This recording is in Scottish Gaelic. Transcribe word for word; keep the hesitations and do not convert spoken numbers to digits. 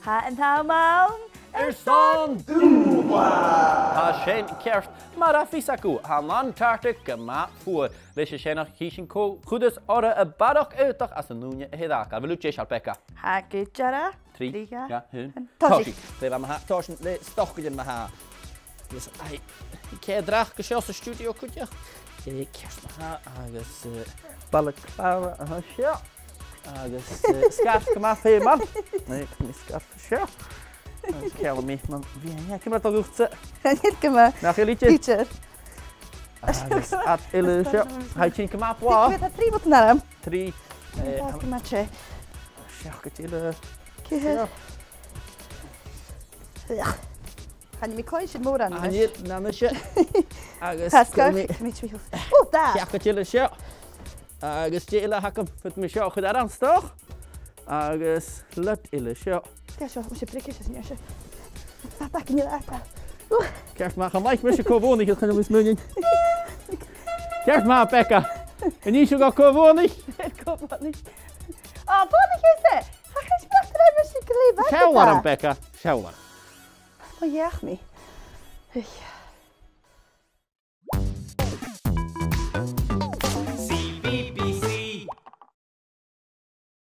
Tha an t-àm ann airson Dùbhlachd! Tha sin ceart, mar a tha fios agaibh, tha an Antarctic gu math fuar. Leis a sin, chì sinn cò chuidicheas orra a bharrachd aodach anns an ùine a th' aca. A bheil thu deiseil, Becca? Tha gu dearbh. Trì, trì, dhà, dhà, aon. Tòisich. Tòisich. Le bhith ma-thà, tòisich le stocainnean ma-thà. Agus, aidh, ceithir dreach gu seo san stiùidio cuideachd. Eh, ceart ma-thà, agus, eh, balaclava, aha, seo. Agus, eh, sgarf gu math feumail. Nì mi sgarf seo. Agus ceangail mi mo bhian, ciamar a tha thu, a ghaoil? Chan eil gu math. Nach eil idir? Idir. Agus ort eile seo. Tha e a' tighinn gu math blàth. Tha trì bhutannan orm. Trì. Eh, tha gu math teth. Seachd eile. Ceithir. Seo. Chan eil mi a' cluinntinn mòran. Chan eil, na mise. Agus tha sgarf, mi, mi, mi. Ò, dà. Seachd eile seo. Agus dè eile a th' agam, faodaidh mi seo a chur air an stoc. Agus leud eile seo. Dè seo, mise briogais as an seo. Tha dath gu leòr aca. Ceart ma-thà, chan fhaic mise cò bhuannaich, chan eil mi a' smaoineachadh. Ceart ma-thà, Becca. An innis thu dhomh cò bhuannaich? Cò bhuannaich? Ò, bhuannaich thusa. Ach, is breac ri mise gu leòr. Seall orm, Becca. Seall orm. Mo dhèidh mi. Uich.